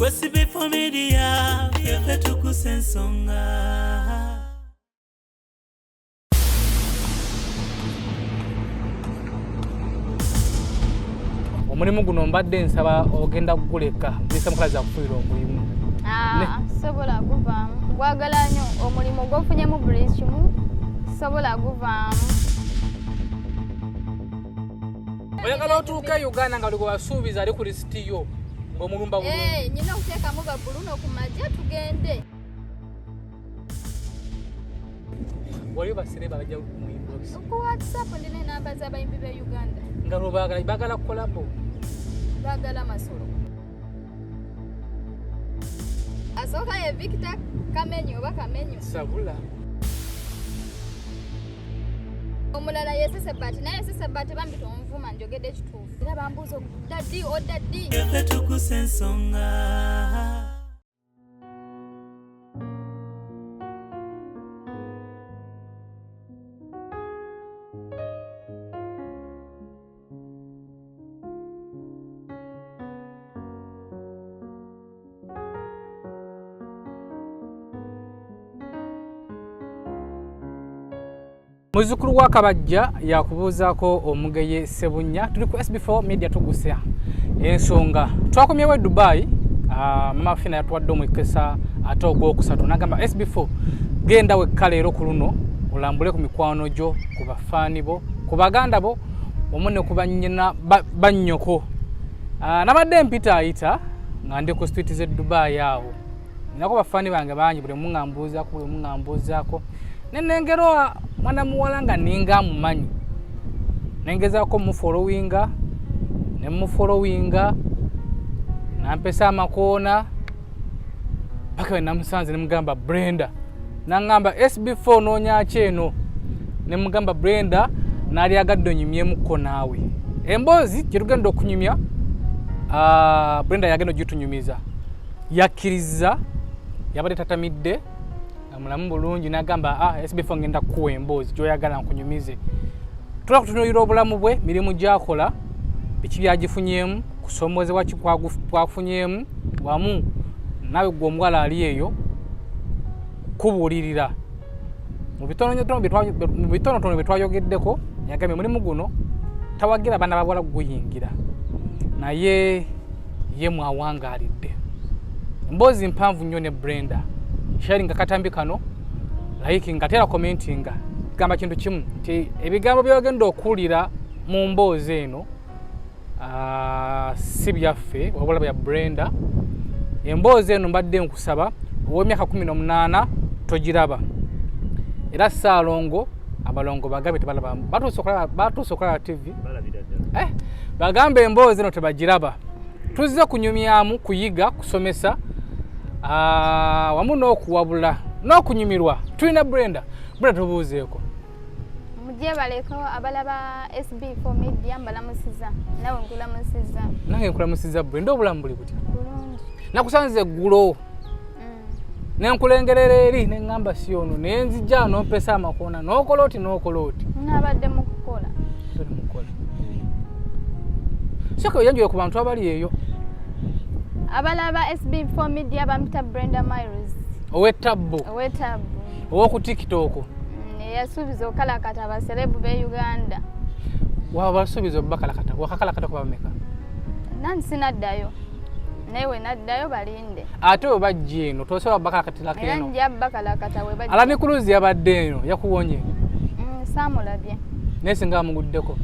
Kwesibe Media, ffe tukusa ensonga. Omulimu guno mbadde nsaba ogenda kuguleka bisa mukazi akufuira omulimu. Ah, sobola guvaamu. Gwagala nnyo omulimu gwofunyemu buli kimu, sobola guvaamu. Oyagala otuuke e Uganda nga buli gwe wasuubiza ali ku lisiti yo ng'omulumba bulungi. Eh, nyina okuteekamu ba Bruno ku magye tugende. Waliyo basereba bajja mu inbox. Ku WhatsApp ndina enamba z'abayimbi b'e Uganda. Nga lwo baagala baagala kolabo. Baagala masolo. Asooka ye Victor Kamenyo oba Kamenyo. Sabula. Omulala ye Sesebati, naye Sesebati bambi tonvuma njogedde ekituufu. Era bambuuza odda ddi odda ddi. Ffe tukusa ensonga. Muzzukulu wa Kabajja yakubuuzaako omugeye Ssebunya. Tuli ku SB4 Media tugusa ensonga. Twakomyewo e Dubai, Mama Fina yatuwadde omukisa ate ogwokusatu n'agamba SB4 genda wekka leero ku luno olambule ku mikwano gyo, ku bafaani bo, ku baganda bo wamu ne ku bannyina bannyoko. Nabadde mpita ayita nga ndi ku street z'e Dubai awo. Nako bafaani bange bangi, buli omu nga mbuuzaako, buli omu nga mbuuzaako. Ne nengera mwana muwala nga ninga amumanyi. Nengezaako mufollowinga, ne mufollowinga, nampesa amakoona, paka we namusanze ne mugamba Brenda. Nangamba SB4 noonya ki eno? Ne mugamba Brenda naalyagadde onyumyemuko naawe. Emboozi gye tugenda okunyumya, Brenda yagenda ogitunyumiza. Yakkiriza, yabadde tatamidde, nga mulamu bulungi, n'agamba, SB4 ngenda kukuwa emboozi gy'oyagala nkunyumize. Tula kutunuulira obulamu bwe, mirimu gy'akola, biki by'agifunyeemu, kusoomozebwa ki kwafunyeemu, wamu naawe ggwe omuwala ali eyo kubuulirira. Mu bitonotono bye twayogeddeko, yagambye omulimu guno tawagira baana ba bawala kuguyingira, naye ye mwawangaalidde. Emboozi mpanvu nnyo ne Brenda. Sharinga katambi kano, likinga, ate era commentinga. Gamba kintu kimu nti ebigambo by'ogenda okuwulira mu mboozi eno, si byaffe wabula bya Brenda. Emboozi eno mbadde nkusaba ow'emyaka 18 togiraba. Era Ssaalongo abalongo bagambye tebalaba, batuuse okulaba TV. Bagambe emboozi eno tebagiraba. Tuzze kunyumyamu, kuyiga, kusomesa, wamu n'okuwabula n'okunyumirwa. Tulina Brenda. Brenda tubuuzeeko. Mugyebaleko abalaba SB4 Media, mbalamusiza. Nawe nkulamusiza. Nange nkulamusiza Brenda, obulamu buli butya? Bulungi. Nakusanze eggulo. Ne nkulengerera eri ne ŋŋamba si ono, ne nzija n'ompesa amakoona, n'okola oti n'okola oti. Nabadde mu kukola. Tuli mu kukola. Sooka weeyanjule ku bantu abali eyo. Abalaba SB4 Media bampita Brenda Miles. Ow'ettabbu. Ow'ettabbu. Ow'oku TikTok. Eyasuubiza okukalakata abaserebu b'e Uganda. Wabasuubiza obbakalakata, wakakalakata kuba bameka? Nanti sinaddayo. Naye we naddayo balinde. Ate we bajja eno, tosobola bakalakatirako Era eno. nja bakalakata we bajja. Alani Cruz yabadde eno, yakuwonye? Saamulabye. Naye singa bamuguddeko?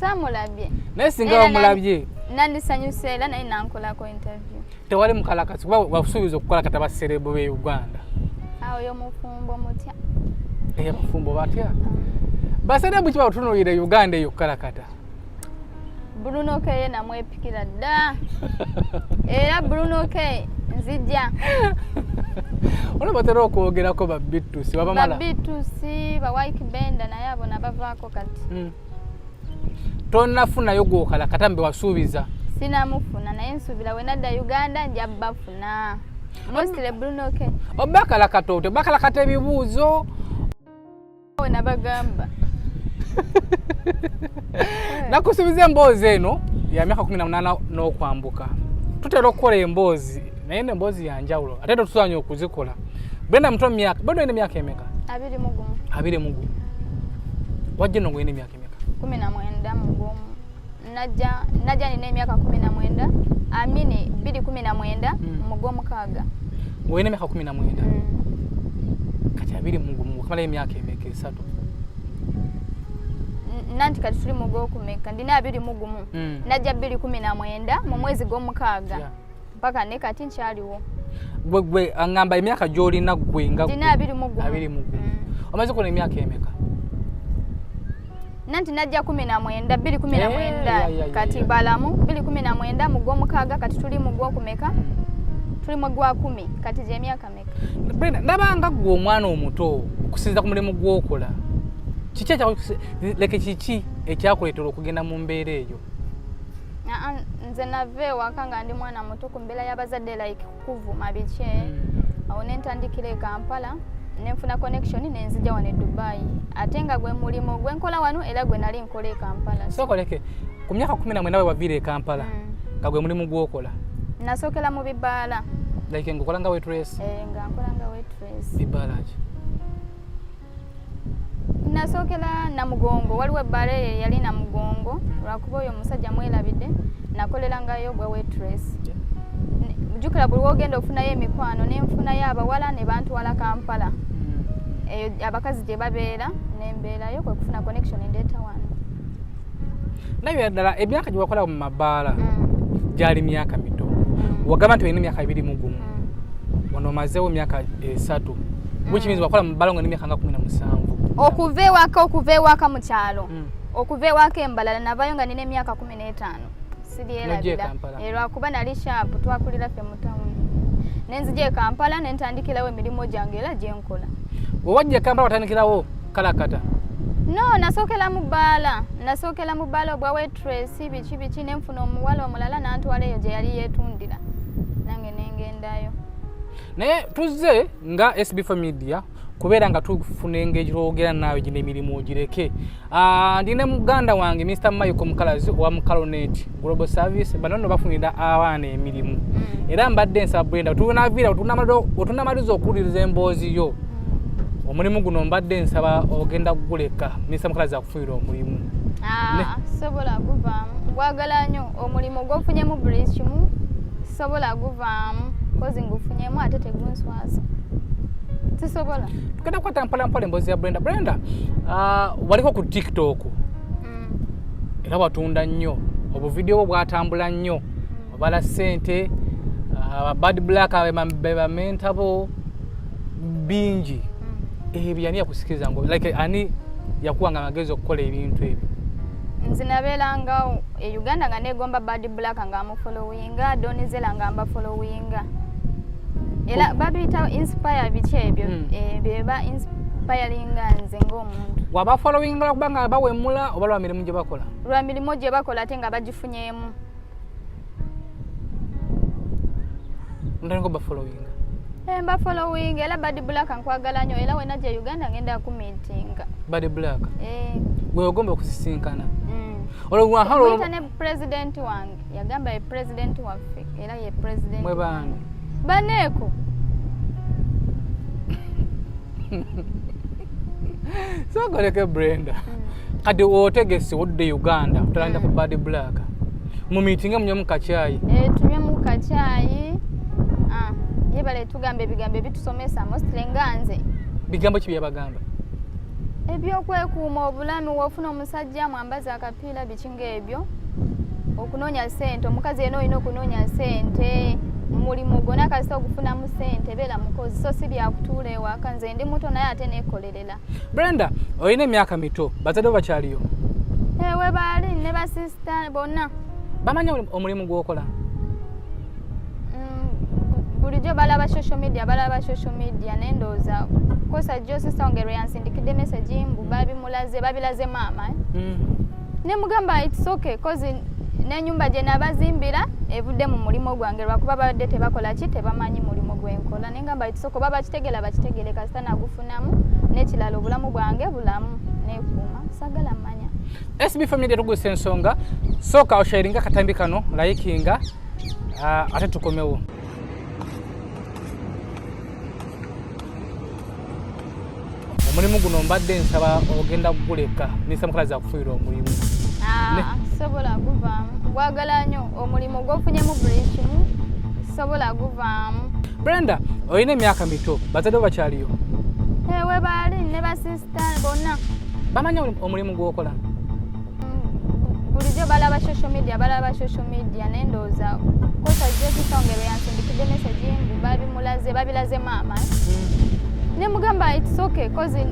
Saamulabye. Naye singa Era bamulabye? nandisanyuse era naye nankolako interview. Tewali mukalakasi kuba wasuubiza okukalakata baserebu b'e Uganda. Awo yo mufumbo mutya? Abafumbo batya? Baserebu ki batunuulira e Uganda eyo okukalakata? Bruno K ye namwepikira dda. Era Bruno K nzija. Olaba batera okwogerako ba Bitusi babamala. Ba Bitusi, ba Wyke Benda naye abo nabavaako kati. Tonnafunayo gw'okalakata mbe wasuubiza? Sinamufuna naye nsuubira we nadda Uganda nja bafuna. Mostly Bruno K. Obakalakata otya? Obakalakata ebibuuzo? We nabagamba. Nakusuubiza emboozi eno ya myaka 18 n'okwambuka. Tutera okukola emboozi naye emboozi ya njawulo ate tetusaanye okuzikola. Brenda muto myaka, Brenda olina emyaka emeka? 21. 21. Wajja nno ng'olina emyaka emeka? 19 mugumu. Najja nina emyaka 19, amini 2019 mu gw'omukaaga. Ng'olina emyaka 19? Kati 21 okamalayo emyaka emeka? 3. Nanti kati tuli mu gw'okumeka, ndina 21. Najja 2019 mu mwezi gw'omukaaga. Mpaka ne kati nkyaliwo. Gwe angamba emyaka gy'olina gwe nga ndina 21. 21. Omaze kuno emyaka emeka? Nanti najja 19, 2019 kati balamu 2019 mu gw'omukaaga, kati tuli mu gw'okumeka, tuli mu gwa 10, kati gye emyaka meka? Brenda, ndabanga ggwe omwana omuto okusinziira ku mulimu gw'okola, kiki leke kiki ekyakuleetera okugenda mu mbeera eyo? Nze nava ewaka nga ndi mwana muto ku mbeera y'abazadde like kuvuma biki. Awo ne ntandikira e Kampala nenfuna connection nenzija wano e Dubai, ate nga gwe mulimu gwe nkola wano era gwe nali nkola e Kampala. Sookoleke ku myaka 19 bwe waviira e Kampala nga gwe mulimu gw'okola? Nasookera mu bibaala. Like ng'okola nga waitress? Nga nkola nga waitress. Bibaala ki? Nasookera Namugongo, waliwo ebbaala eyo yali Namugongo, lwakuba oyo omusajja mwerabidde, nakolerangayo gwa waitress. Jjukira buli w'ogenda ofunayo emikwano, ne nfunayo abawala ne bantwala Kampala. Eyo abakazi gye babeera nembeerayo kwe kufuna connection ndeeta wano. Naye ddala emyaka gye wakola mu mabaala gyali myaka mito. Wagamba nti olina emyaka 21. Wano omazeewo emyaka 3. Which means wakola mu mabaala ng'olina emyaka nga 17. Okuva ewaka mu kyalo. Okuva ewaka embalala navayo nga nina emyaka 15. Siryerabira. Lwakuba nali sharp, twakulira ffe mu tawuni. Nenzija e Kampala ne ntandikirawo emirimu gyange era gye nkola. Bwe wajja e Kampala watandikirawo kalakata? No, nasookera mu bbaala. Nasookera mu bbaala obwa waitress biki biki, ne nfuna omuwala omulala n'antwala eyo gye yali yeetundira. Nange ne ngendayo. Naye tuzze nga SB4 Media kubeera nga tufuna engeri twogera naawe gino emirimu ogireke. Ndina muganda wange Mr. Michael Mukalazi owa Mukalonet Global Service, bano nno bafunira abaana emirimu. Era mbadde nsaba Brenda otunamaliza okuwuliriza emboozi yo. Omulimu guno mbadde nsaba ogenda kuguleka Mr. Mukalazi akufunira omulimu. Sobola guvaamu. Gwagala nnyo omulimu gw'ofunyemu buli kimu, sobola guvaamu kozi ngufunyemu ate tegunswaza. Sisobola. Tugenda kukwata mpola mpola emboozi ya Brenda. Brenda, waliko ku TikTok. Era watunda nnyo, obuvidiyo bwo bwatambula nnyo, obala ssente, Bad Black be bamenta bo bingi. Ebyo ani yakusikiriza ngo like ani yakuwanga amagezi okukola ebintu ebyo? Nze nabeeranga e Uganda nga neegomba Bad Black nga amufollowinga, Don Zella nga mbafollowinga. Era babiyita inspire biki ebyo, bye ba inspiringa nze ng'omuntu. Waba followinga lwakuba nga bawemula oba lwa mirimu gye bakola? Lwa mirimu gye bakola ate nga bagifunyeemu. Ntandika obafollowinga? Mba following era Bad Black nkwagala nnyo, era wenajja e Uganda ngenda kumeetinga. Bad Black? Gwe ogomba okusisinkana? Olwo Muyita ne president wange, yagamba ye president waffe era ye president. Mwe baani? Baneeko. Sookoleke Brenda. Kati otegese odde Uganda otulanda ku Bad Black. Mu meeting munywe mu kacaayi. Tunywe mu kacaayi. Yebale tugamba ebigambo ebitusomesa mostly nga nze. Bigambo ki byabagamba? Ebyokwekuuma obulamu, w'ofuna omusajja mwambaza akapiira biki ng'ebyo. Okunoonya ssente, omukazi yenna olina okunoonya ssente. Mulimu gwonna kasita ogufunamu ssente beera mukozi, so si byakutuula ewaka. Nze ndi muto naye ate neekolerera. Brenda, olina emyaka mito, bazadde bo bakyaliyo? We baali ne basisita bonna. Bamanyi omulimu gw'okola? Bulijjo balaba social media, balaba social media naye ndowooza kosa jjo sisita wange lwe yansindikidde message mbu babimulaze, babilaze maama. Ne mugamba it's okay cause n'ennyumba gye nabazimbira evudde mu mulimu gwange, lwakuba babadde tebakola ki, tebamanyi mulimu gwe nkola. Ne ngamba it's okay, oba bakitegera bakitegere, kasita nagufunamu. N'ekirala obulamu bwange bulamu, neekuuma, saagala mmanya. SB Family tugusa ensonga, sooka osharinga akatambi kano, likinga, Ate tukomewo. Omulimu guno mbadde nsaba ogenda kuguleka Mr. Mukalazi akufuuyira omulimu. Sobola guvaamu, gwagala nnyo omulimu gwofunyemu buli kimu, sobola guvaamu. Brenda, olina emyaka mito, bazadde bo bakyaliyo? We baali ne basisita bonna. Bamanyi omulimu gw'okola? Bulijjo balaba social media, balaba social media, naye ndowooza kosa sister wange lwe yansindikidde message mbu babimulaze, babilaze maama. Ne mugamba it's okay, cause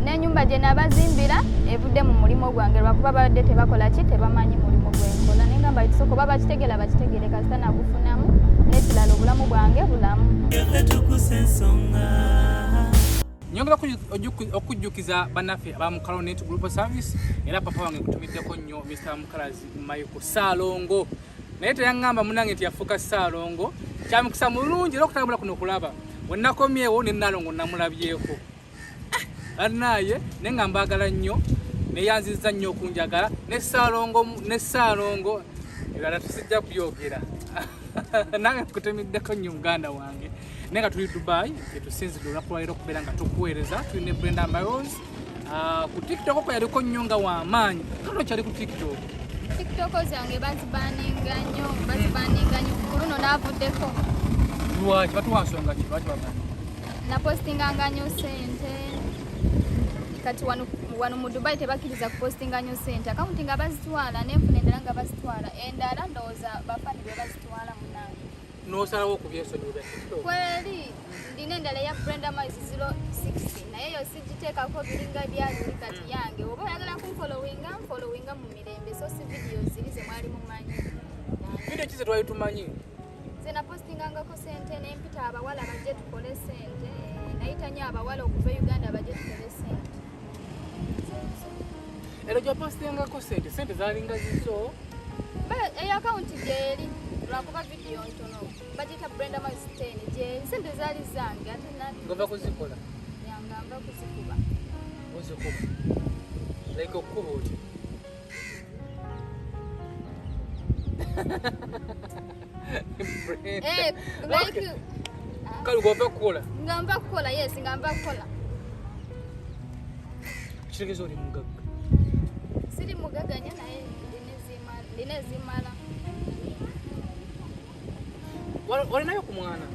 n'ennyumba gye nabazimbira evudde mu mulimu gwange, lwakuba babadde tebakola ki, tebamanyi mulimu gwenkola. Ne ngamba it's okay, oba bakitegeera bakitegeere, kasita nagufunamu, n'ekirala obulamu bwange bulamu. Ffe tukusa ensonga. Nyongera okujjukiza bannaffe aba Mukalonet Global Service, era papa wange nkutumiddeko nnyo Mr. Mukalazi Michael Ssaalongo, naye teyaŋŋamba munnange nti yafuuka Ssaalongo. Kyamukisa mulungi era okutambula kuno okulaba we nakomyewo ne Nnaalongo namulabyeko bannaaye, naye nga mbaagala nnyo, neyanzizza nnyo okunjagala ne Ssaalongo, ne Ssaalongo ebirala tusijja kubyogera. Nange nkutumiddeko nnyo muganda wange, naye nga tuli Dubai etusinzidde olunaku lwaleero okubeera nga tukuweereza. Tuli ne Brenda Miles ku TikTok ko yaliko nnyo nga w'amaanyi, kati okyali ku TikTok? TikTok zange bazibaninga nnyo, bazibaninga nnyo. Ku luno naavuddeko. Lwaki batuwa nsonga ki lwaki babani? Napostinganga nnyo sente, kati wano mu Dubai tebakkiriza kupostinga nnyo sente. Akawunti nga bazitwala, nenfuna endala nga bazitwala, endala ndowooza bafani be bazitwala munange. N'osalawo okubyesonyiwa bya TikTok? Kweri ndina endala eya Brenda Miles 060, naye yo sigiteekako biringa byaluli. Kati yange oba oyagala kunfollowinga, nfollowinga mu mirembe, so si video ziri ze mwali mumanyi. Video ki ze twali tumanyi? Nze napostingangako sente, nempita abawala bajje tukole sente. Nayita nnyo abawala okuva e Uganda bajje tukole sente. Era gyapostingako sente, sente zalinga zizo? Eyo akawunti gyeri, lwakuba vidiyo ntono, bagiyita Brenda Miles 10 gyeri. Sente zaali zange ate Ngova kuzikola? Yangamba kuzikuba. Ozikuba like okukuba oti? Brenda. Like Okay. Kale gova kukola? Nga nva kukola, yes, nga nva kukola. Kitegeeza oli mugagga? Siri mugagga nnyo, naye ndina ezimala. Walinayo ku mwana?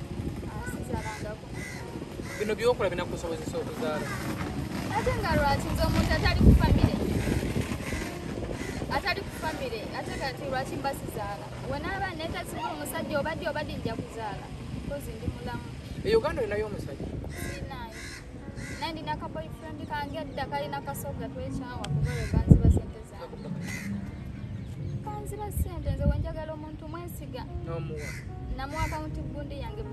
Ah, sizaalangako. Bino byokola binakusobozesa okuzaala? Ate nga lwaki? Nze omuntu atali ku famire, atali ku famire, ate kati lwaki mba sizaala? Wenaaba netasibwa omusajja obadde obadde nja kuzaala, kozi ndi mulamu. E Uganda olinayo omusajja? Sinayo, naye ndina ka boyfriend kange edda, kalina kasoga, twekyawa kuba lwe kanziba sente zange, kanziba sente. Nze wenjagala omuntu mwesiga. N'omuwa? Namuwa akawunti gundi yange,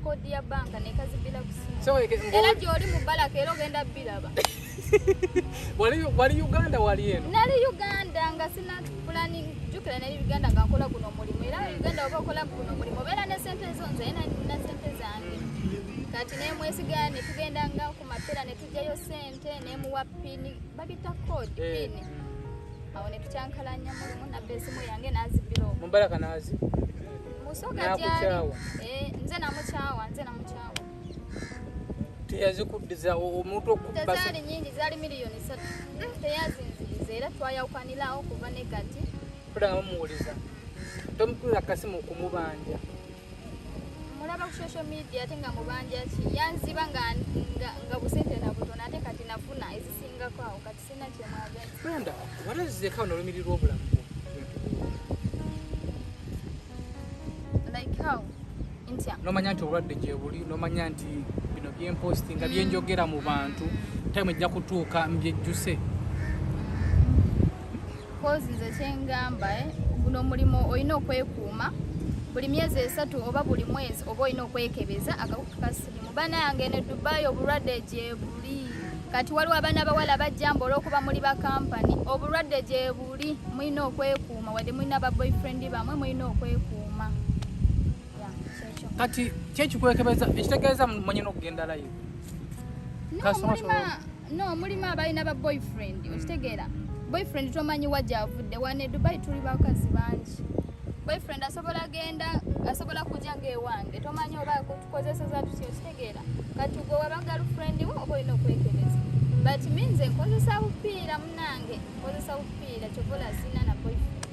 code ya banka, nekazibira ku simu. So, Era gy'oli mu balaka, era ogenda biraba. Wali Uganda, wali eno? Nali Uganda nga sina pulani, jjukira nali Uganda nga nkola guno omulimu. Era Uganda oba okola guno omulimu obeera ne sente zo, nze nina sente zange. Kati nemwesiga, ne tugenda nga ku mapeera ne tujjayo sente, nemuwa PIN, babita code. PIN awo ne tukyankalanya mulimu, nabba esimu yange n'azibira okwo. Mubaraka nazi Musoga gyali. N'akukyawa? Eh, nze namukyawa, nze namukyawa. Teyazikuddiza omuntu okubba? Tezaali nyingi, zaali miliyoni 3. Teyazinziriza era twayawukanirawo kuva ne kati. Toda nga bamuwuliza, tomukulira kasimu okumubanja? Mulaba ku social media, ate nga mubanja ki? Yanziba nga busente na butono, ate kati nafuna ezisingako awo, kati sina kyemwagaza. Brenda, walazizeekawo nolumirirwa obulamu bwo? Like how? Ntya? Nomanya nti obulwadde gye buli, nomanya nti bino byemposti nga byenjogera mu bantu, time ejja kutuuka mbyejjuse. Kozi nze kyengamba, guno omulimu olina okwekuuma. Buli myezi 3 oba buli mwezi oba olina okwekebeza akawuka ka sirimu. Baana yange ne Dubai obulwadde gye buli. Kati waliwo abaana bawala bajjamba olw'okuba muli ba kampani, obulwadde gye buli, mulina okwekuuma. Wadde mulina ba boyfriend bamwe, mulina okwekuuma. Ya, kyekyo. Kati kyekikwekebeza ekitegeeza mmanyi n'okugenda live? No, no, mulimu abalina ba boyfriend, okitegeera? Boyfriend tomanyi wa gyavudde. Wane Dubai tuli bakazi bangi. Boyfriend asobola genda, asobola kujja ng'ewange, tomanyi oba kutukozeseza tutya, okitegeera? Kati gwe waba girlfriend wo oba olina okwekereza. But me nze nkozesa bupiira, munange, nkozesa bupiira, kyovola sina na boyfriend.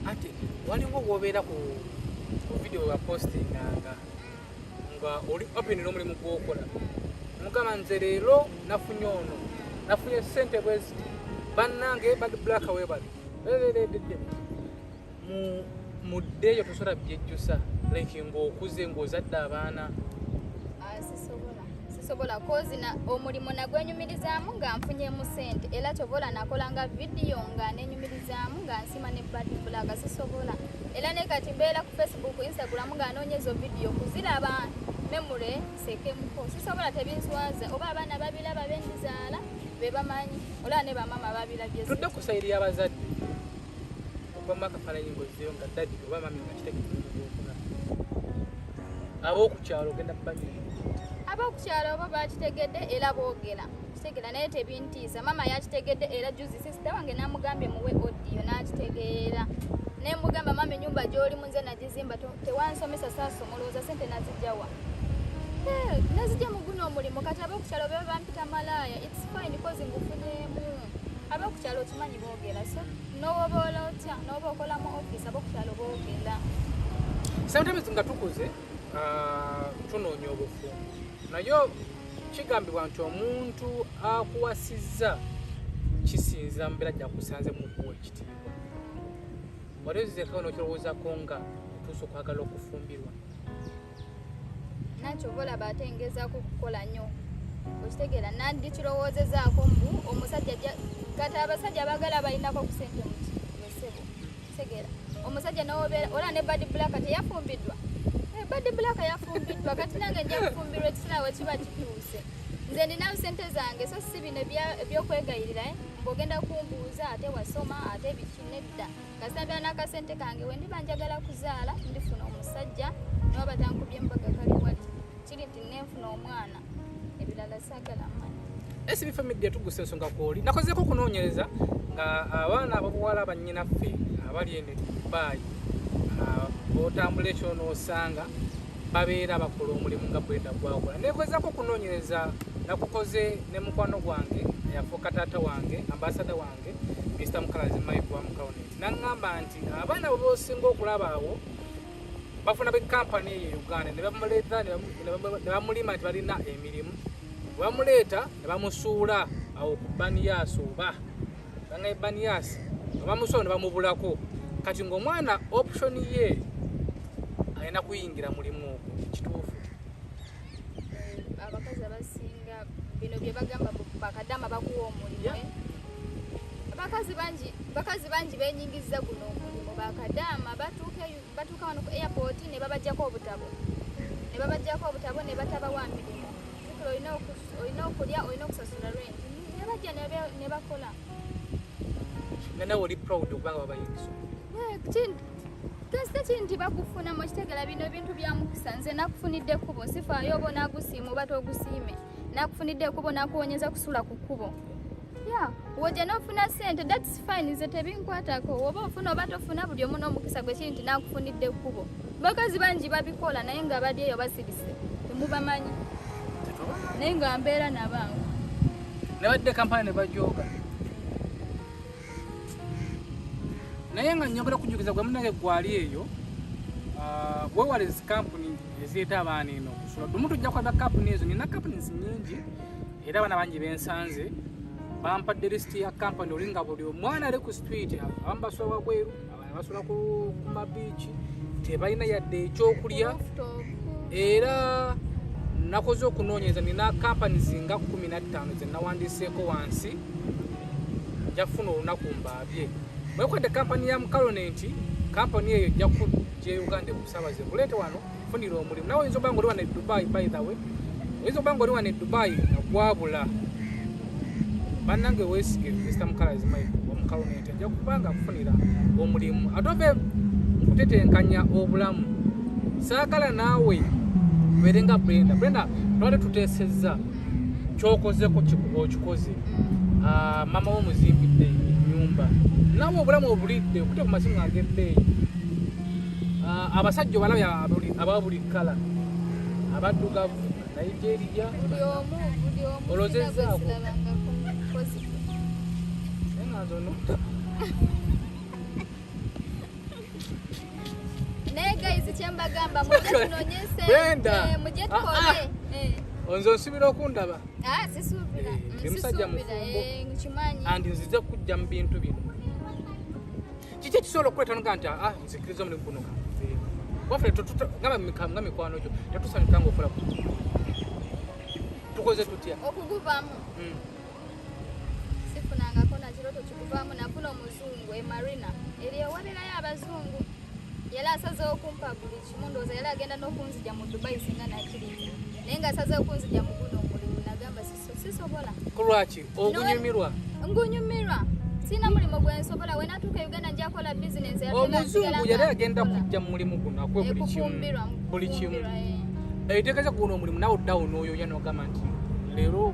Ate waliwo wobeera ku video wapostinganga nga oli open n'omulimu gwokola, mugamba nze leero nafunye ono, nafunye sente bweziti, bannange Bad Black webali lereredde muddeeyo, tosobola byejjusa like ng'okuze ng'ozadde abaana? Ah, sisobola, sisobola, cause na omulimu nagwenyumirizaamu nga nfunyemu sente, era kyovola nakolanga vidiyo nga nenyumirizaamu nga nsima ne Bad Black. Sisobola. Era ne kati mbeera ku Facebook, Instagram nga noonya ezo vidiyo kuziraba memory nsekemuko. Sisobola, tebinswaza, oba abaana babiraba bendizaala be bamanyi, olaba ne bamama babirabye. Tudde ku side y'abazadde, okubamu akafaananyi ng'ozzeeyo nga daddy oba mummy nga kitegedde gwokola, ab'okukyalo ogenda kubanyonyola? Ab'okukyalo oba bakitegedde era boogera, kitegeera, naye tebintiisa. Mama yakitegedde, era juzi sister wange namugambye muwe audio n'akitegeera. Nemugamba, "Mama, enyumba gy'olimu nze nagizimba, tewansomesa, saasoma, olowooza sente nazijjawa?" Eh, nazijja mu guno omulimu. Kati ab'okukyalo beba bampita malaaya, it's fine, cause ngufunyemu. Ab'okukyalo okimanyi boogera, so n'owoba otya, n'oba okola mu office, ab'okukyalo boogera. Sometimes nga tukuze, ah, tunoonya obufumbo, naye kigambibwa nti omuntu akuwasizza kisinza mbeera gyakusanze mu kuwa ekitiibwa. Wali ozizekao n'okirowoozako nga otuuse okwagala okufumbirwa? Nakyo oba olaba ate ngezaako kukola nnyo, okitegeera? Nandikirowoozezaako mbu omusajja kati abasajja baagala balinako ku sente muki wesebo, kitegeera? Omusajja nowobeera ola ne Bad Black teyafumbiddwa. Eh, Bad Black yafumbiddwa, kati nange nja kufumbirwa ekiseera we kiba kituuse. Nze ndinawo sente zange, so si bino ebyokwegayirira, eh, mbw'ogenda kumbuuza ate wasoma ate biki. Nedda, kasita n'akasente kange, we ndiba njagala kuzaala ndifuna omusajja, niba batankubye embaga kali wati, kiri nti nenfuna omwana, ebirala saagala manya. SB Media tugusa ensonga kwoli. Nakozeeko okunoonyereza nga abaana ababuwala bannyinaffe abali eno e Dubai, b'otambula ekyo n'osanga babeera bakola omulimu nga Brenda gwakola. Nekozeeko okunoonyereza, nakukoze ne mukwano gwange yafuuka taata wange, ambassador wange, Mr Mukalazi Mike wa Mukalonet, naŋŋamba nti abaana bwe bosinga okulaba awo bafuna bekampani eyo e Uganda ne bamuleeta ne bamulima nti balina emirimu, bwe bamuleeta ne bamusuula awo ku Baniyas oba banga Baniyas, nga bamusuula ne bamubulako. Kati ng'omwana option ye alina kuyingira mulimu ogwo, kituufu? Eh, abakazi abasinga bino bye bagamba mbu bakadama bakuwa omulimu, eh. Abakazi bangi benyingiza guno omulimu. Bakadama batuuka wano ku airport ne babajjako obutabo, ne batabawa mirimu. Jjukira olina okulya, olina okusasula rent, ne bajja ne bakola. Nga nawe oli proud okubanga babayingiza? Eh, kasita kiri nti bakufunamu, kitegera? Bino ebintu bya mukisa. Nze nakufunidde ekkubo, sifaayo oba onaagusiima oba togusiime, nakufunidde ekkubo, nakuwonyeza kusula ku kkubo. Ya wojja n'ofuna sente, that's fine, nze tebinkwatako oba ofuna oba tofuna, buli omu n'omukisa gwe. Kiri nti nakufunidde ekkubo. Bakazi bangi babikola naye nga bali eyo basirise, temubamanyi, naye nga mbeera nabangu. Ne badde kampani ne bajooga, naye nga nyongera okujjukiza gwe munange gwali eyo, ah, weewale zi kampuni ezireeta abaana eno okusula. Lumu tujja kwaba kampuni ezo. Nina companies nyingi era abaana bangi bensanze bampadde lisiti ya kampani oli nga buli omwana ali ku street, abamu basula wabweru, abalala basula ku mabiiki, tebalina yadde ekyokulya. Rooftop. Era nakoze okunoonyereza, nina companies nga 15 zenawandiiseeko wansi, nja kufuna olunaku mbaabye. Mwekwadde kampani ya Mukalonenti, kampani eyo ejja kujja e Uganda ekusabaze kuleete wano funira omulimu. Nawe oyinza okuba nga oli wano e Dubai, by the way, oyinza okuba nga oli wano e Dubai nga gwabula. Bannange, weesige Mr Mukalazi Mike omukalonenti, ajja kuba nga akufunira omulimu ate ove nkutetenkanya obulamu. Saagala naawe obeere nga Brenda. Brenda, twali tuteesezza kyokozeko okikoze. Ah, mama wo muzimbidde ennyumba, naawe obulamu obulidde okute ku masimu ag'ebbeeyi. Abasajja obalabye aba buli kkala, abaddugavu, Nigeria, Buli omu, buli omu. Olowoozezaako? Sirabangako positive. Naye nga nze ono Naye guys, kyembagamba mujje tunoonye Brenda. ssente, mujje Ah, tukole. Eh. Nze onsubira okundaba. Ah, sisuubira. Eh, ndi musajja Sisuubira, mufumbo. eh, nkimanyi. And nzize kujja mu bintu bino. Kiki ekisobola okuleeta noga nti ah, nzikiriza omulimu guno kanguveemu? Waffe nga mikwano gyo tetusanyuka ng'okola ku tukoze tutya? Okuguvaamu. Sifunangako na kirooto kikuvaamu. Nafuna omuzungu e Marina, eri ewabeerayo abazungu. Yali asazeewo okumpa buli kimu, ndowooza yali agenda n'okunzija mu Dubai singa nakkiriza, naye ng'asazeewo okunzija mu guno omulimu. Nagamba sisobola. Ku lwaki? Ogunyumirwa? Ngunyumirwa. Sirina mulimu gwe nsobola. We natuuka e Uganda nja kukola bizinensi ate nga Omuzungu nsigala yali nga agenda nkola. kujja mu mulimu guno akuwe buli kimu. Kufumbirwa, Buli kimu. kufumbirwa, eh. Etegeeza guno omulimu naawe oddawo n'oyoya n'ogamba nti leero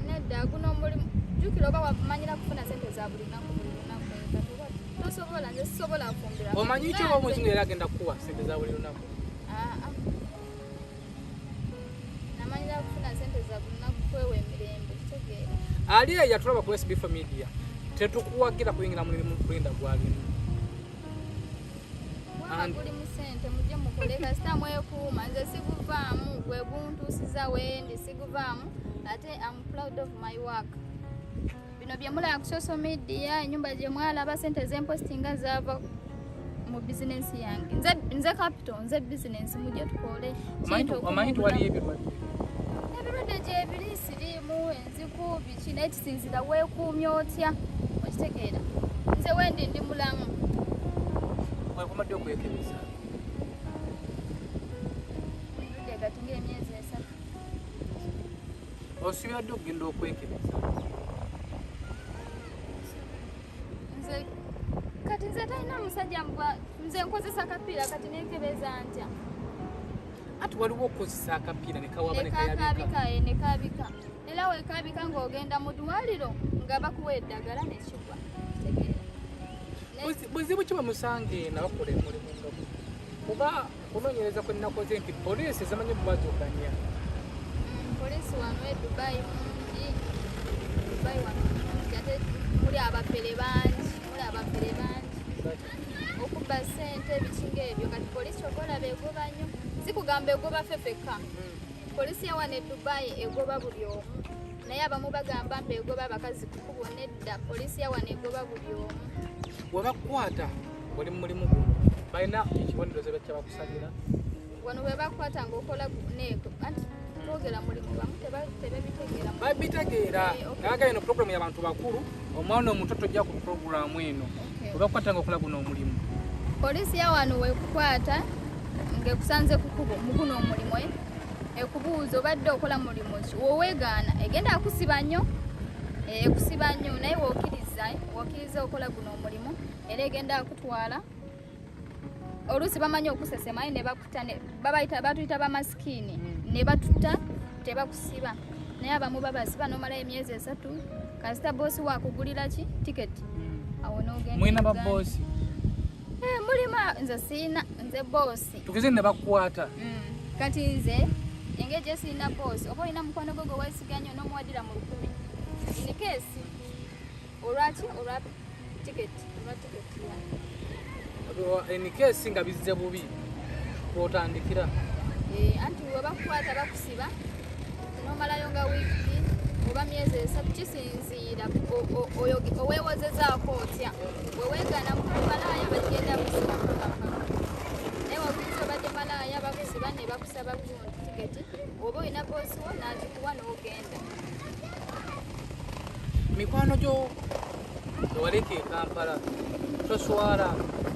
Nedda, guno omulimu jjukira oba wamanyira kufuna sente za buli lunaku, buli lunaku, kati oba tosobola. Nze sisobola kufumbirwa. Omanyi ki oba omuzungu yali agenda kukuwa sente za buli lunaku? Ah, ah. Namanyira kufuna sente za buli lunaku, kwewa emirembe, kitegeera. Ali eyo yatulaba ku SB4 Media, tetukuwagira kuyingira mulimu Brenda gwalimu. Waba guli mu sente, mujje mukole, kasita mwekuuma. Nze siguvaamu, gwe guntuusiza wendi, siguvaamu. Ate am proud of my work. Bino bye mulaba ku social media, ennyumba gye mwalaba, sente zempostinga zaava mu bizinensi yange. Nze capital, nze bizinensi, mujje tukole. Omanyi nti waliyo ebirwadde? Ebirwadde gyebiri, siriimu, enziku, biki, naye kisinzira weekuumye otya, okitegeera? Nze wendi ndi mulamu. Wekumadde okwekebeza? Ndudde kati ng'emyezi 3. Osuubira ddi okugenda okwekebeza? Nze kati nze talina musajja mbwa, nze nkozesa kapiira, kati nenkebeza ntya? Ati waliwo okukozesa akapiira ne kawaba ne kayabika. Nekakabika, eh, nekabika. Era wekabika ng'ogenda mu ddwaliro nga bakuwa eddagala nekigwa, kitegeera? Buzibu ki bwe musanga eno abakola emulimu nga guno? Kuba kunoonyereza kwe nnakoze nti poliisi zimanyi bubazukanya. Poliisi wano e Dubai mungi. Dubai wano mungi, ate muli abafere bangi, muli abafere bangi, okubba ssente, biki ng'ebyo. Kati poliisi okolaba egoba nnyo, sikugamba egoba ffe ffekka. Poliisi ya wano e Dubai egoba buli omu, naye abamu bagamba mbu egoba abakazi kukubo. Nedda, poliisi ya wano egoba buli omu. We bakukwata oli mu mulimu guno, balina ekibonerezo bakya bakusalira? Wano bwe bakukwata ng'okola neeko, anti twogera mulimu, bamu tebabitegeera. Babitegeera. Eh, okay. Naga eno puroguramu y'abantu bakulu, omwana omuto tojja ku puroguramu eno. Okay. We bakukwata ng'okola guno omulimu? Poliisi ya wano wekukwata ng'ekusanze ku kkubo mu guno omulimu, eh, ekubuuza obadde okola mulimu ki. Woweegaana egenda akusiba nnyo, eh, ekusiba nnyo. Naye wookiriza, eh, wookiriza okola guno omulimu, era egenda akutwala. Oluusi bamanyi okusesema, aye ne bakuta babayita, batuyita bamasikiini, ne batuta, tebakusiba. Naye abamu babasiba n'omalayo emyezi 3, kasita boosi wakugulira ki tiketi, awo n'ogenda Mwina Uganda. baboosi? Eh, mulima nze siina, nze boosi. Tugeze ne bakukwata. Kati nze engeri gye sirina boosi, oba olina mukwano gwo gwe weesiga nnyo n'omuwadira mu 1000 in case olwaki, olwa tiketi, olwa tiketi ya In case nga bizze bubi kwotandikira. Eh, anti we bakukwata bakusiba n'omalayo nga wiiki oba myezi 3, kisinziira oweewozezaako otya. Weweegaana mukulu malaaya, bagenda kusiba paka paka, naye wokiriza obadde malaaya, bakusiba ne bakusaba gundi tiketi, oba olina boosi wo n'agikuwa n'ogenda. Mikwano gyo ewaleka e Kampala, toswala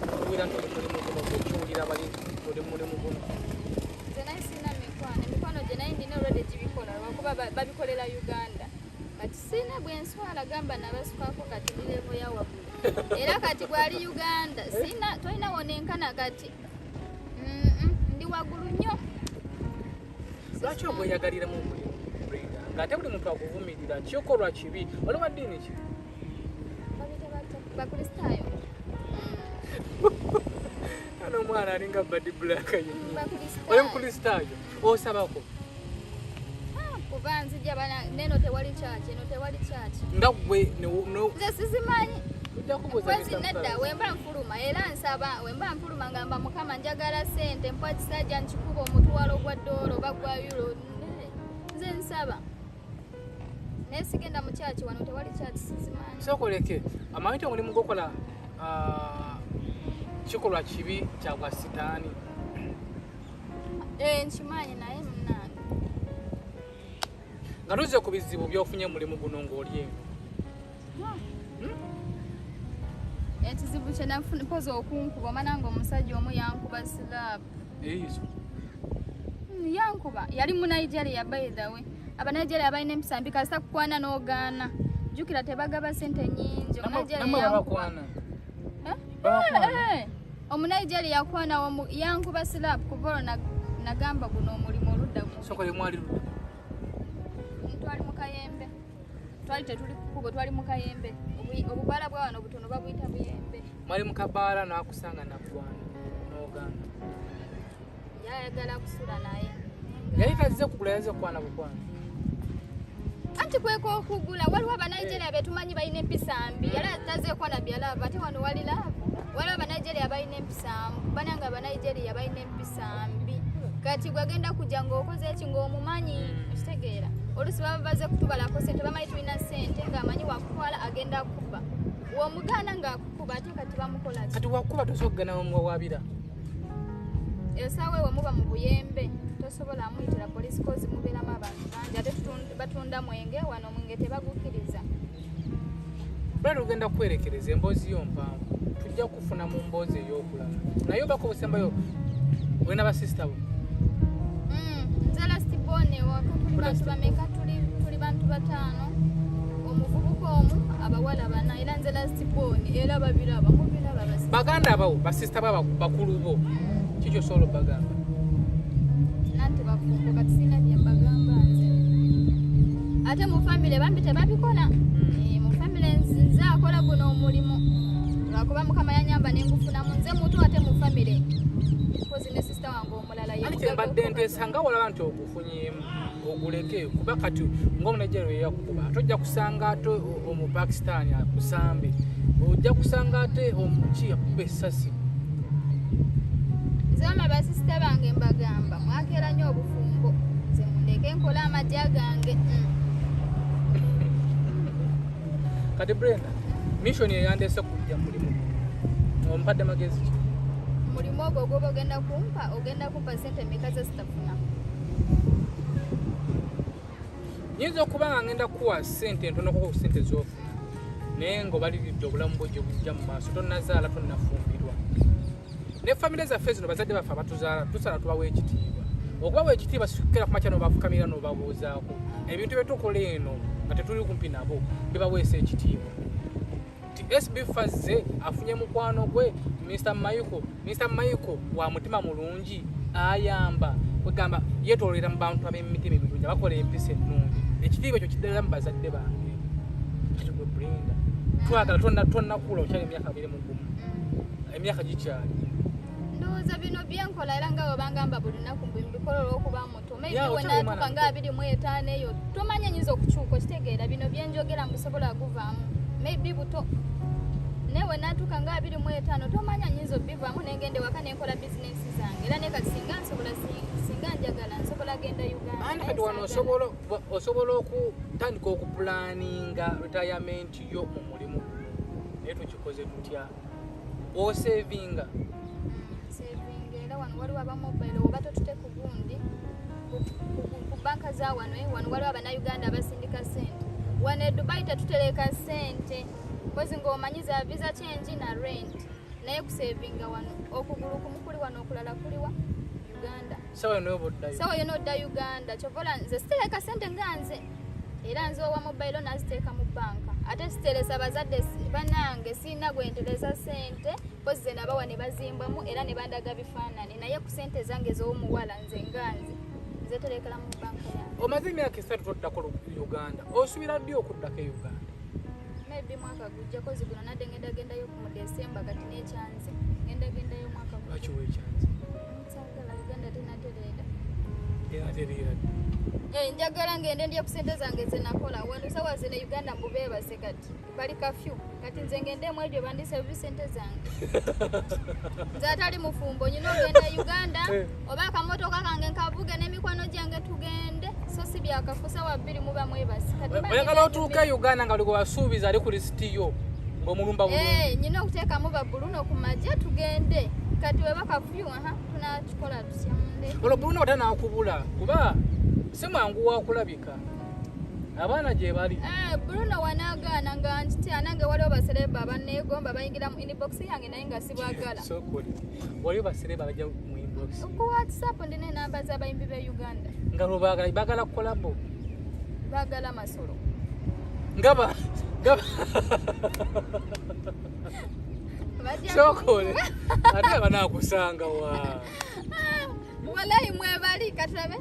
okuwulira nti oli mulimu guno? Okiwulira bali oli mulimu guno? Nze naye sirina mikwano. Emikwano gye naye ndina olwedde gibikola lwakuba babikolera Uganda. Kati sirina bwe nswala gamba nabasukako, kati ndi level ya waggulu. Era kati bwali Uganda sirina, tolina wonenkana kati. Ndi waggulu nnyo. Lwaki ogweyagaliramu omulimu, Brenda, ng'ate buli muntu akuvumirira kikolwa kibi? Oli wa ddiini ki? Babita batya? Bakristaayo. Ano omwana Omwana alinga Bad Black yennyini. Oli Mukristaayo, osabako? Kuba nzija bana neno tewali church, eno tewali church. Nga gwe nze sizimanyi. Ojja kubuuza Mr. Nedda, wemba nfuluma era nsaba, wemba nfuluma ngamba Mukama njagala ssente, mpa kisajja nkikuba omutwalo gwa ddoola oba gwa euro. Nze nsaba. Naye sigenda mu church, wano tewali church, sizimanyi. Sookoleke, amanyi nti omulimu gw'okola kikolwa kibi kya bwa sitaani. Nkimanyi naye munnange. Nga tuzze ku bizibu by'ofunye mulimu guno ng'oli eno. Ekizibu kye nafuna mpozi okunkuba, omanya ng'omusajja omu yankuba slap. Eyizo. Yankuba, yali mu Nigeria by the way. Aba Nigeria balina empisa mbi, kasita kukwana n'ogaana. Jjukira tebagaba ssente nnyingi. Omunigeria yankuba. Omunigeria yakwana yankuba slap kuva olwo nagamba guno omulimu oludda mu. Sokole mwali ludda. Twali mu Kayembe. Twali tetuli ku kkubo, twali mu Kayembe. Obubaala bwa wano butono babuyita Buyembe. Mwali mu kabaala n'akusanga nakwana n'ogaana. Yayagala kusula naye. Yali tazze kugula, yazze kukwana bukwana. Anti kweko okugula, waliwo Abanigeria be tumanyi balina empisa mbi. Yali tazze kukwana bya love, ate wano wali love. Waliwo Abanigeria balina empisa mbi. Banange Abanigeria balina empisa mbi. Kati gwagenda kujja ng'okoze eki ng'omumanyi, okitegeera. Oluusi baba baze kutubalako ssente, bamanyi tulina ssente, ng'amanyi wakutwala agenda kukuba. W'omugaana ng'akukuba, ate kati bamukola ki? Kati wakuba tosobola kugenda n'omuwawaabira. Essaawa ewe muba mu Buyembe, tosobola muyitira poliisi kozi mubeeramu abantu bangi, ate batunda mwenge, wano omwenge tebagukkiriza. Bwera tugenda kwerekereza emboozi yo mpanvu, tujja kufuna mu mboozi ey'okulala. Naye obako obusembayo, olina basisita bo? Nze last born ewaka tuli bantu bameka, tuli bantu bataano. Omuvubuka omu, abawala bana, era nze last born, era babiraba, mubiraba basisita. Baganda abo, basisita bo bakulu bo. Kiki osobola obbagamba? Nanti bafumbo, kati sirina bye mbagamba nze. Ate mu famire bambi tebabikola. Mu famire nze akola guno omulimu. Lwakuba Mukama yanyamba ne ngufunamu nze muto ate mu famire. Mpozi ne sisita wange omulala ye Anti mugagga mbadde okuba nteesa nga walaba nti ogufunyeemu, oguleke, kuba kati ng'Omunigeria ye yakukuba, ate ojja kusanga ate Omupakisitaani akusambe, ojja kusanga ate omuki akuba essasi. Nze wamma basisita bange mbagamba, mwakeera nnyo obufumbo, nze mundeke nkole amagya gange. Kati Brenda, mission eyandeese kujja mulimu, ompadde magezi ki? Mulimu ogwo gwoba ogenda kumpa, ogenda kumpa ssente mmeka ze sitafuna? Nnyinza okuba nga ngenda kukuwa ssente ntonoko ku ssente z'ofuna, naye ng'obaliridde obulamu bwo gye bujja mu maaso, tonnazaala, tonnafumbirwa. Ne famire zaffe zino, bazadde baffe abatuzaala, tusala tubawa ekitiibwa. Okubawa ekitiibwa si kukera ku makya n'obafukamira n'obabuuzaako. Ebintu bye tukola eno nga tetuli kumpi nabo bibaweesa ekitiibwa. Nti SB Fazze afunye mukwano gwe Mr. Michael. Mr. Michael wa mutima mulungi, ayamba, kwegamba yeetooloolera mu bantu ab'emitima emirungi, abakola empisa ennungi. Ekitiibwa ekyo kiddala mu bazadde bange. Kati gwe Brenda, twagala tonnakula, okyali emyaka 21. Emyaka gikyali. Ndowooza bino byenkola era nga bwe bangamba buli lunaku mbu mbikola olw'okuba muto. Maybe Yeah, we okyali naatuuka mwana nga muto. 25 eyo, tomanya nnyinza okukyuka, okitegeera. Bino byenjogera mbusobola guvaamu. Maybe buto. Naye we naatuuka nga 25, tomanya nnyinza obbivaamu ne ngenda ewaka ne nkola bizinensi zange. Era ne kati singa nsobola, singa njagala, nsobola genda Uganda. Anti Naye kati wano saagala. osobola okutandika okupulaninga retirement yo mu mulimu guno. Naye tukikoze tutya? Osevinga? Sevinga, era wano waliwo aba mobile oba totute ku gundi, ku banka za wano, wano waliwo Abannayuganda abasindika ssente. Wano e Dubai tetutereka ssente. Mpozi ng'omanyi za visa change na rent. Naye kusevinga wano, okugulu kumu kuli wano, okulala kuli wa Uganda. Sawa yonna oba oddayo? Sawa yonna odda Uganda. Kyova olaba nze sitereka ssente nga nze. Era nze owa mobile naziteeka mu banka. Ate siteresa bazadde bannange, sirina gwe nteresa ssente, mpozi ze nabawa ne bazimbwamu era ne bandaga bifaananyi. Naye ku ssente zange ez'omuwala nze nga nze, nze terekera mu banka yange. Omaze emyaka 3 toddako Uganda. Osuubira ddi okuddako e Uganda? Maybe mwaka gujja, kozi guno nadde ngenda gendayo mu December, kati n'ekyanze. Ngenda gendayo mwaka guno. Lwaki weekyanze? Nsagala Uganda tenatereera. Tenatereera. Njagala ngende ndye ku sente zange ze nakola. Wano sawa zino Uganda mbu beebase kati. Bali kafyu. Kati nze ngende mu ebyo bandise bubi sente zange. Nze atali mufumbo nyina ogenda Uganda oba akamotoka kange nkavuge n'emikwano gyange tugende. So si byakafu sawa 2 muba mwebase. Kati oyagala otuuke Uganda nga buli basuubiza ali ku lisiti yo ng'omulumba bulungi. Nyina okuteekamu ba Bruno ku magye tugende. Kati weba kafyu tunakikola tutya munde. Olwo Bruno batanaakubula kuba si mwangu wa kulabika. Abaana gye bali. Bruno wanaagaana nga nkitya nange waliwo basereba abanneegomba bayingira mu inbox yange naye nga sibagala. Sokole. Waliwo basereba abajja mu inbox. Ku WhatsApp ndina enamba z'abayimbi b'e Uganda. Nga lwe baagala kukolabo. Baagala masolo. Ngaba Sokole. Ate banaakusanga wa. Wallahi mwebali katulabe.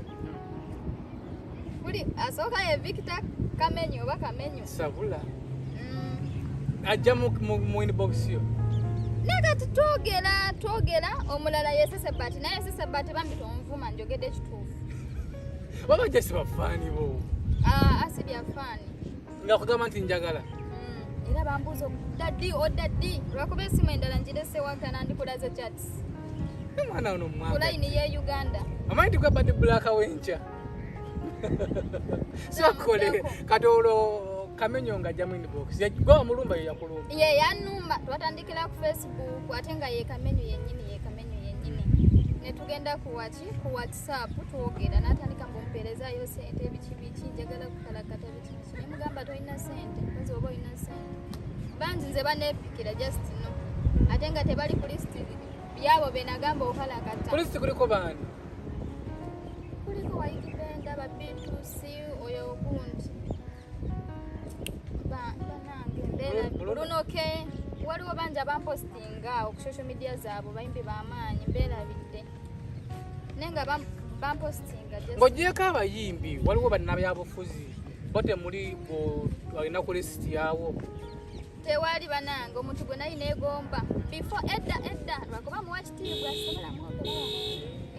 Kuli asooka ye Victor Kamenyo oba Kamenyo. Sabula. Ajja mu inbox yo. Naye kati twogera omulala ye Sesebati naye Sesebati bambi tonvuma njogedde ekituufu. Baba jesi bafaani bo. Asi byafaani. Nga kugamba nti njagala. Era bambuuza daddy o daddy lwakuba esimu endala ngirese waka nandikulaze chats. Omwana ono mwana. Ku layini ye Uganda. Amanyi nti gwe Bad Black w'enkya. Sokole kati olwo Kamenyo nga ajja mu inbox. Gwe wamulumba ye yakulumba. Ye yannumba twatandikira ku Facebook ate nga ye Kamenyo yennyini Ne tugenda ku ku WhatsApp twogera n'atandika ng'ompeerezaayo ssente biki biki njagala kukalakata biki biki. Ne mugamba tolina ssente mpozi oba olina ssente. Bangi nze baneepikira just no. Ate nga tebali ku list byabo be nagamba okalakata. Ku list kuliko baani? Kuliko Waiki Benda, ba B2C, oyo gundi. Banange mbeera Bruno K. Waliwo bangi abampostinga ku social media zaabwe bayimbi b'amaanyi mbeerabidde. Naye nga bampostinga just. Ng'oggyeko abayimbi waliwo bannabyabufuzi bo temuli olina ku list yawo. Tewali banange omuntu gwe nali neegomba before edda lwakuba muwa kitiibwa sisobola mwogera.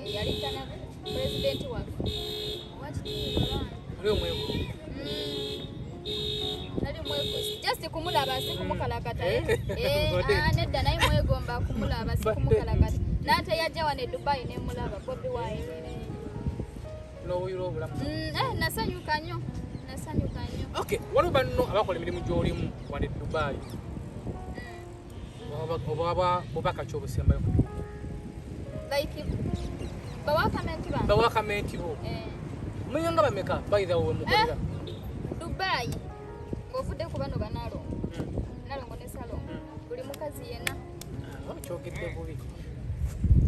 Yali tana pulezidenti waffe muwa kitiibwa bange. Oli omwegomba? Nali mwegomba just kumulaba si kumukalakata. Nedda naye mwegomba kumulaba si kumukalakata. N'ate yajja wano e Dubai ne mulaba Bobi Wine. N'owulira obulamu? Nasanyuka nnyo. Okay, waliwo banno abakola emirimu gy'olimu wano e Dubai. Oba bubaka ki obusembayo ku Dubai? Like bawakamenti bange. Bawakamenti bo. Mulimu nga bameka by the way mukolera? Dubai ng'ovudde ku bano banalongo. Nalongo ne Salongo. Buli mukazi yenna. Kyogedde bubi.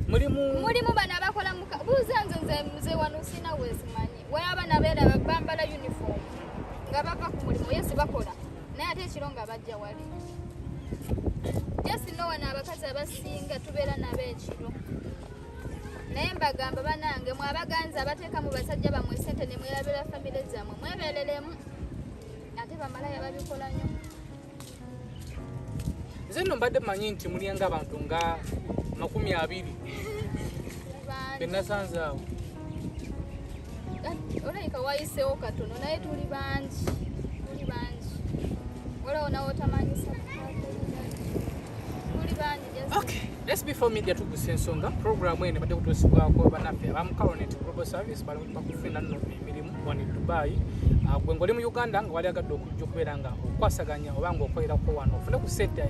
Mulimu bano abakola buuza nze wano sina weesimanyi. Waliwo abaana abeera bambala uniform nga bava ku mulimu yesi bakola naye ate ekiro nga bajja wali. Just no wano abakazi abasinga tubeera nabo ekiro. Naye mbagamba banange mwe abaganza abateeka mu basajja bammwe ssente ne mwerabira famire zammwe mwebeereremu. Ate bamalaya babikola nnyo. Nze nno mbadde mmanyi nti muli ng'abantu nga 20. Be nasanze awo. Olabika wayiseewo katono naye tuli bangi. Waliwo n'otamanyisa tuli bangi. Okay, SB4 Media tugusa ensonga programu eno ebadde kutuusibwako bannaffe abamu Coronet Global Service bali bakufuna nno emirimu wano e Dubai. Gwe ng'oli mu Uganda nga wali agadde okujja okubeera nga okwasaganya oba ng'okolerako wano ofune ku ssente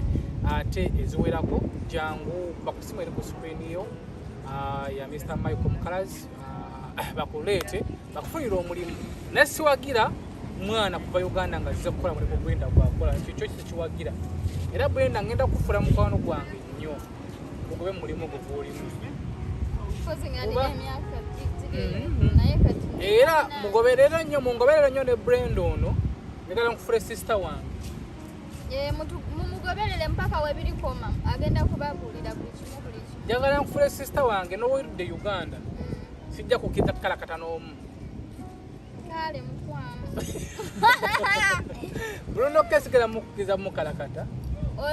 ate eziwerako jangu bakusimu eri ku screen yo ya Mr. Michael Mukalazi bakuleete bakufunire omulimu. Naye siwagira mwana kuva Uganda nga azze kukola mulimu Brenda gwakola ekyo kyo kiwagira. Era Brenda ngenda kufula mukwano gwange nnyo mugobe mulimu ogwo gw'olimu. Era mugoberere nnyo mungoberere nnyo ne Brenda ono njagala nkufule sister wange. Mumugoberere mpaka webirikoma agenda kubabuulira buli kimu. Njagala nkufule sister wange n'owulidde Uganda. Sijja kukkiriza kukalakata n'omu. Kale mukwano. Bruno K sigala mukkiriza mukalakata.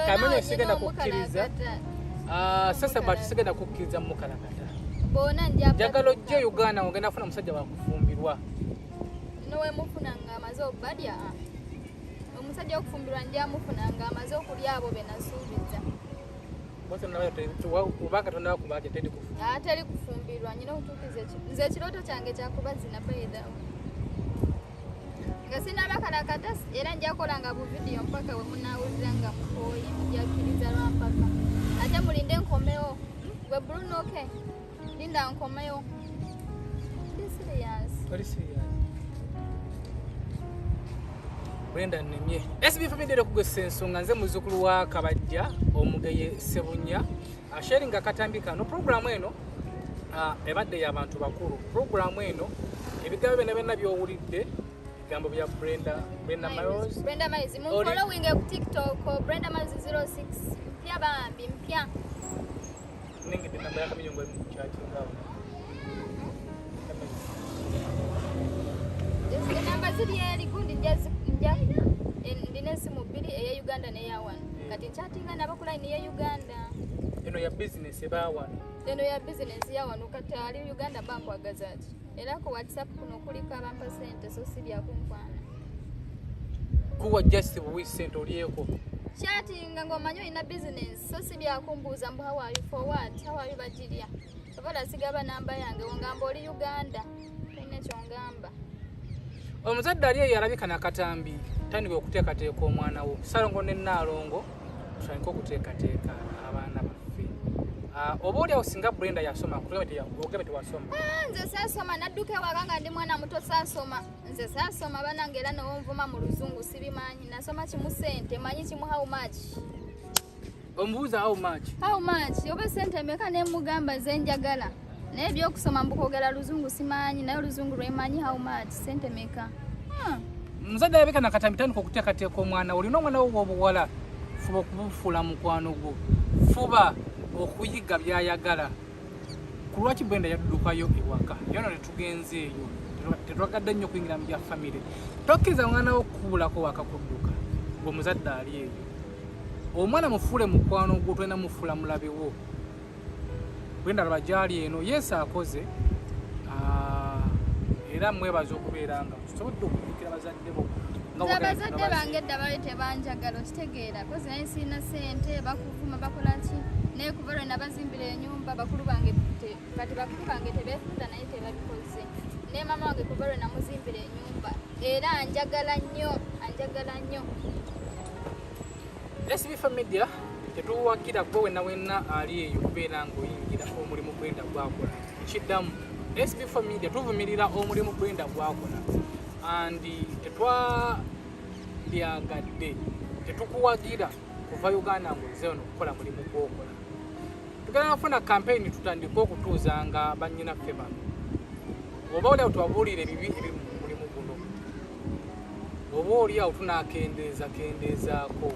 Kamenyo sigenda kukkiriza. Ah, sasa bati sigenda kukkiriza mukalakata. Bona nja Njagala ojje Uganda ogenda kufuna musajja wakufumbirwa. Nowe mufuna nga amaze obadya. Omusajja okufumbirwa nja mufuna nga amaze okulya abo be nasuubiza. Bose kubanga tonaba kubalya teri kufumbirwa. Ah, teri kufumbirwa nyina okutuukiza nze ekirooto kyange kyakuba zina by the way. Nga sinabakalakata era nja kukola nga bu video mpaka we munaawulira nga mukooye mujja kkiriza lwa mpaka. Ate mulinde nkomewo. Gwe Bruno okay? Linda nkomewo. Ndi serious. Oli serious? Brenda nnemye. SB Family era okugesa ensonga nze muzzukulu wa Kabajja omugeye Ssebunya. Asharinga akatambi kano. Pulogulaamu eno ebadde y'abantu bakulu. Pulogulaamu eno ebigambo byonna byonna by'owulidde bigambo bya Brenda, Brenda Miles. Brenda Miles. Mu following ku TikTok Brenda Miles 06. Mpya bambi mpya. Nengedde namba ya Kamiliyoni ng'oli mu kuchatinga awo. Enamba ziri eri gundi nja ndina essimu bbiri eya Uganda n'eya wano. Kati nkyatinga nabo ku line ya Uganda. Eno ya business eba wano. Eno ya business ya wano kati ali Uganda bankwagaza ki? Era ku WhatsApp kuno kuliko abampa ssente so si bya kunkwana. Kuwa just buwi ssente olyeko. Chattinga ng'omanyi olina business so si bya kumbuuza mbu how are you for what? How are you bagirya? Sobola sigaba namba yange wongamba oli Uganda. Tolina ky'ongamba. Omuzadde ali eyo alabika nakatambi tandika okuteekateeka omwana wo. Ssalongo ne Nnaalongo tutandike okuteekateeka abaana baffe. Oba oli awo singa Brenda yasoma, ogambe tewasoma. Nze saasoma, nadduka ewaka nga ndi mwana muto saasoma. Nze saasoma banange era newonvuma mu luzungu sibimanyi. Nasoma kimu ssente, manyi kimu how much. Omubuuza how much? How much? Oba ssente mmeka ne mugamba ze njagala. Naye ebyokusoma mbu kwogera luzungu simanyi, naye oluzungu lwemanyi how much, ssente mmeka. Muzadde alabika nakatambi tandika okuteekateeka omwana wo. Olina omwana wo ow'obuwala, fuba okumufuula mukwano gwo. Fuba okuyiga by'ayagala. Ku lwaki Brenda yaddukayo ewaka? Yona tetugenze eyo. Tetwagadde nnyo okuyingira mu bya famire. Tokkiriza mwana wo kukubulako waka kudduka. Gwe omuzadde ali eyo. Omwana mufuule mukwano gwo, tolina mufuula mulabe wo. Brenda laba gy'ali eno, yes akoze. Era mwebaza okubeera nga tusobodde okujjukira bazadde bo. Nze abazadde bange edda baali tebanjagala okitegeera, kozi naye sirina ssente, bakuvuma bakola ki? Naye kuva lwe nabazimbira ennyumba bakulu bange kati bakulu bange tebeefunda naye tebabikoze. Ne maama wange kuva lwe namuzimbira ennyumba era anjagala nnyo, anjagala nnyo. SB Media tetuwagira gwe wenna wenna ali eyo okubeera ng'oyingira omulimu Brenda gwakola. Kiddamu SB Media tuvumirira omulimu Brenda gwakola and tetwalyagadde, tetukuwagira kuva Uganda ng'ozze wano okukola mulimu gw'okola. Tugenda kufuna campaign tutandike okutuuzanga bannyinaffe bano. Oba oli awo tubabuulire ebibi ebiri mu mulimu guno. Oba oli awo tunaakendeeza kendeezaako.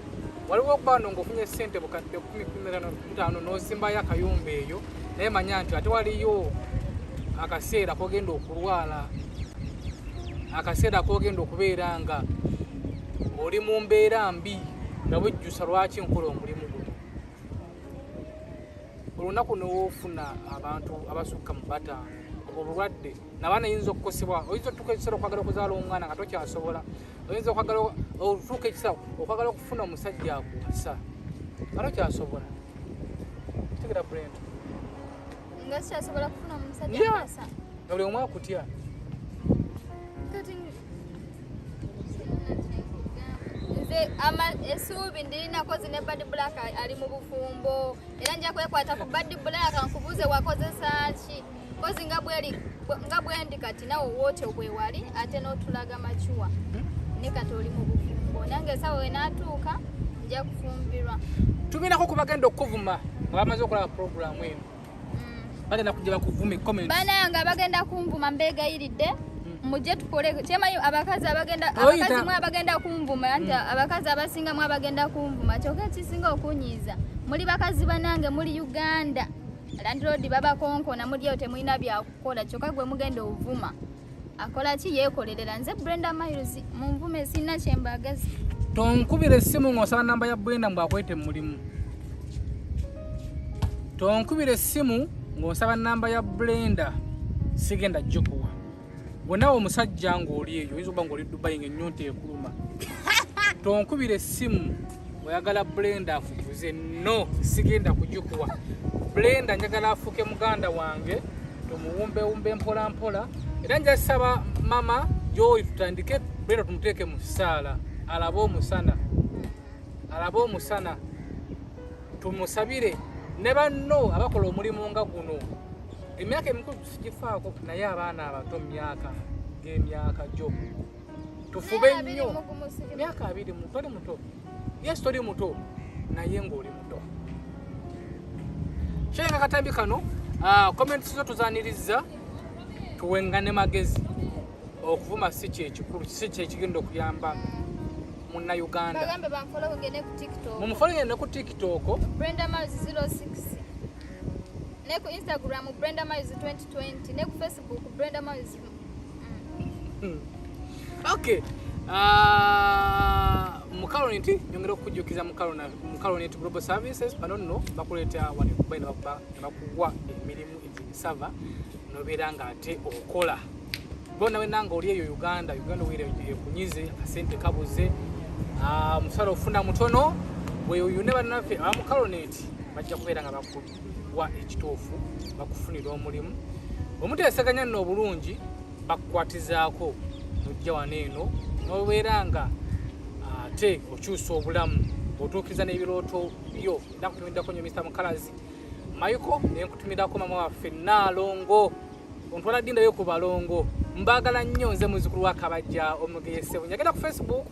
Waliwo okuba wano ng'ofunye ssente bukadde kumi, kumi na ttaano n'ozimbayo akayumba eyo, naye manya nti ate waliyo akaseera k'ogenda okulwala, akaseera k'ogenda okubeera nga oli mu mbeera mbi nga wejjusa lwaki nkola omulimu guno. Olunaku n'ofuna abantu abasukka mu bataano obulwadde n'abaana eyinza okukosebwa, oyinza otuuka ekiseera okwagala okuzaala omwana nga tokyasobola, oyinza okwagala otuuka ekiseera okwagala okufuna omusajja akuwasa nga tokyasobola. Kitegera Brenda? Nga sikyasobola kufuna omusajja akuwasa. Nga buli omu akutya. Kati nze essuubi ndirinako zi ne Bad Black ali mu bufumbo era nja kwekwata ku Bad Black nkubuuze wakozesa ki? Kozi nga bwendi kati nawe wootyo bwe wali ate n'otulaga macuwa. Ne kati oli mu bufumbo nange essaawa we naatuuka nja kufumbirwa. Tubeerako ku bagenda okukuvuma nga bamaze okulaba pulogulaamu eno. Bagenda kujja bakuvume comments. Banange abagenda kunvuma mbeegayiridde. Mujje tukole kyemanyi abakazi abagenda abakazi mwe abagenda kunvuma anti abakazi abasinga mwe abagenda kunvuma kyokka ekisinga okunyiiza muli bakazi banange muli Uganda landlord babakonkona muli eyo temulina byakukola kyokka gwe mugenda ovuma akola ki yeekolerera. Nze Brenda Miles munvume sirina kye mbaagaza. Tonkubira essimu ng'osaba namba ya Brenda mbu akwete mu mulimu. Tonkubira essimu ng'onsaba namba ya Brenda, sigenda gikuwa. Bwenawe omusajja ng'oli eyo, oyinza okuba ng'oli Dubai ng'ennyonta ekuluma, tonkubira essimu oyagala Brenda akuguze. No, sigenda kugikuwa. Brenda njagala afuuke muganda wange, tumuwumbewumbe mpola mpola. Era njasaba mama gyoli tutandike Brenda tumuteeke mu ssaala, alabe omusana, alabe omusana, tumusabire ne banno abakola omulimu nga guno. Emyaka emikulu tusigifaako, naye abaana abato mu myaka g'emyaka gyo tufube nnyo. Myaka 20 toli muto. Yes, toli muto, naye ng'oli muto. Kyenga katambi kano, comments zo tuzaniriza, tuwengane magezi. Okuvuma si kyekikulu, si kyekigenda okuyamba munnayuganda. Bagambe banfolowinge ne ku TikTok. Mumufollowinge ne ku TikTok. Brenda Miles 06. Ne ku Instagram Brenda Miles 2020, ne ku Facebook Brenda Miles. Okay. Mukaloneti nyongera okukujjukiza Mukaloneti Global Services bano nno bakuleeta wano e Dubai ne bakuwa emirimu egimisava nobeera ng'ate okola. Bona wenna ng'oli eyo Uganda, Uganda wera ekunyize, akasente kabuze, omusala ofuna mutono, weoyune bannaffe aba Mukaloneti bajja kubeera nga bakuwa ekituufu, bakufunira omulimu. Bwe muteeseganya nno obulungi, bakukwatizaako nojja wano eno n'obeera nga ate okyusa obulamu, otuukiriza n'ebirooto byo. Era nkutumiddako nnyo Mr. Mukalazi Michael, naye nkutumiddako mama waffe Nnaalongo, ontwala ddindayo ku balongo. Mbaagala nnyo. Nze muzzukulu wa Kabajja Omugeye Ssebunya. Genda ku Facebook,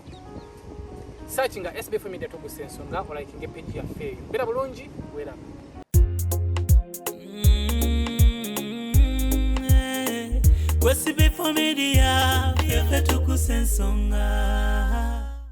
searchinga SBF Media Tugusa Ensonga, olikinga page yaffe eyo. Beera bulungi, weeraba. Ku SB4 Media, ffe tukusa ensonga.